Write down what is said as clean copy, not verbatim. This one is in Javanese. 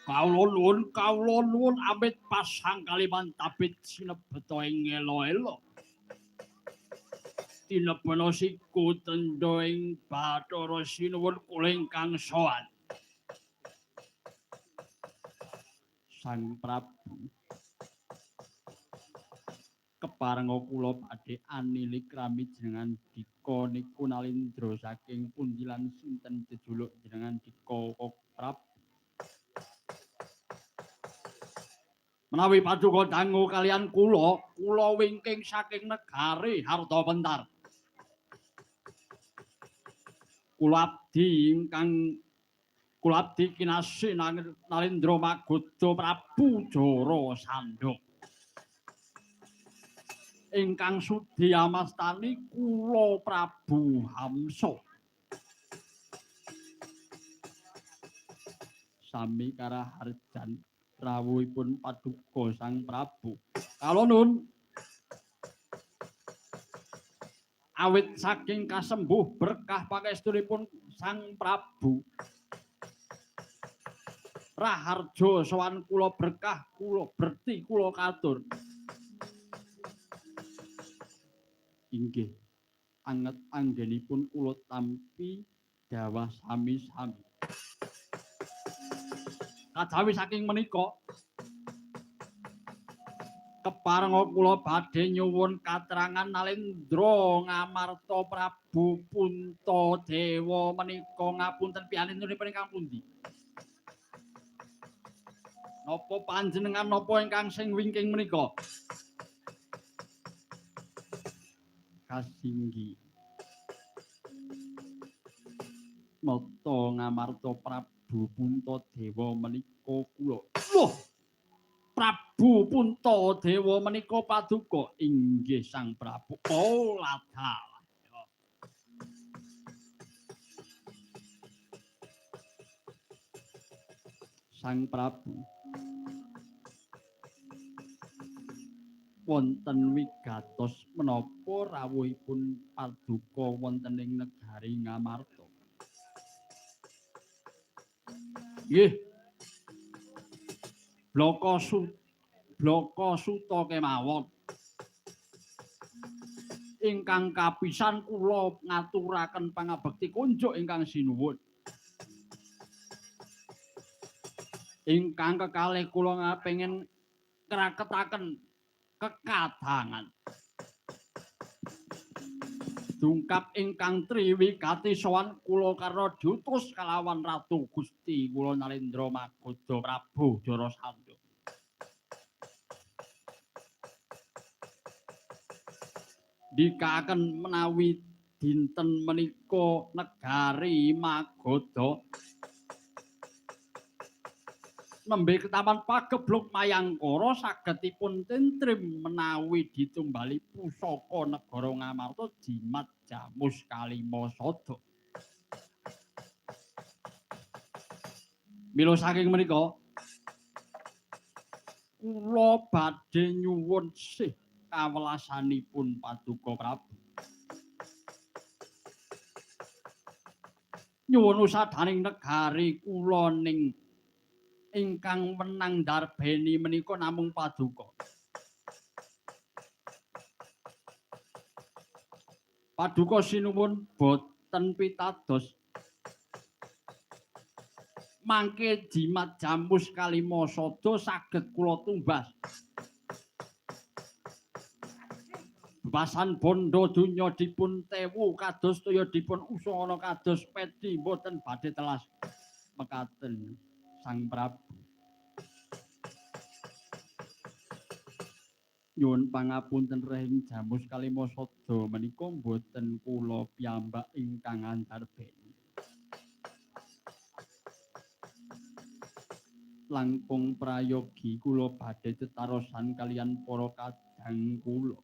Kawula nuwun amit pasang kaliman tabit sinebeta ing elo-elo. Tinebana siku tendha ing Bathara sinuwun kula ingkang sowan. Sang Prabu, keparenga kula badhe anilik rami jenengan dika niku nalindra saking pundi lan sinten jejuluk jenengan dika Prabu? Menawi paduka dangu kaliyan kula, kula wingking saking negari Hartapentar. Kula abdi ingkang kula abdi kinasih Nalindra Magadha Prabu Jarasandha. Ingkang sudi amastani kula Prabu Hamsa. Sami karaharjan rawuhipun paduka Sang Prabu. Kalonun awit saking kasembuh berkah pangestunipun Sang Prabu. Raharja sowan kula berkah kula berti kula katur. Inggih, anget anggenipun kula tampi dawah sami-sami. Kajawi saking menika keparenga kula badhe nyuwun katerangan Nalendra Ngamarta Prabu Puntadewa menika ngapunten piyaninipun ingkang pundi? Napa panjenengan napa ingkang sing wingking menika? Kasinggi. Nata Ngamarta Prabu Puntadewa menika kula. Loh! Prabu Puntadewa menika paduka inggih Sang Prabu. Oh, ladalah. Sang Prabu wonten wigatos menapa rawuhipun paduka wonten ing negari Ngamarta? Nggih. Blaka suta kemawon. Ingkang kapisan kula ngaturaken pangabekti kunjuk ingkang sinuwun. Ingkang kekalih kula pengen ngraketaken kekadangan. Dungkap ingkang triwigati sowan kula karna diutus kalawan Ratu Gusti kula Nalendra Magadha Prabu Jarasandha. Ndikaaken menawi dinten menika negari Magadha nembe ketaman pagebluk Mayangkara sagedipun tentrim menawi ditumbali pusaka negara Ngamarta jimat jamus kalima sada. Mila saking menika kula badhe nyuwun sih kawelasanipun paduka Prabu. Nyuwun usadaning negari kula ning ingkang wenang darbeni menika namung paduka. Paduka sinuwun boten pitados mangke jimat jamus kalima sada saged kula tumbas. Bebasan bondo donya dipun tewu kados toya dipun usana kados pedi boten badhe telas mekaten Sang Prabu. Nyuwun pangapunten rehing jamus kalima sada menika mboten kula piyambak ingkang andarbeni. Langkung prayogi kula badhe tetarosan kaliyan para kadang kula.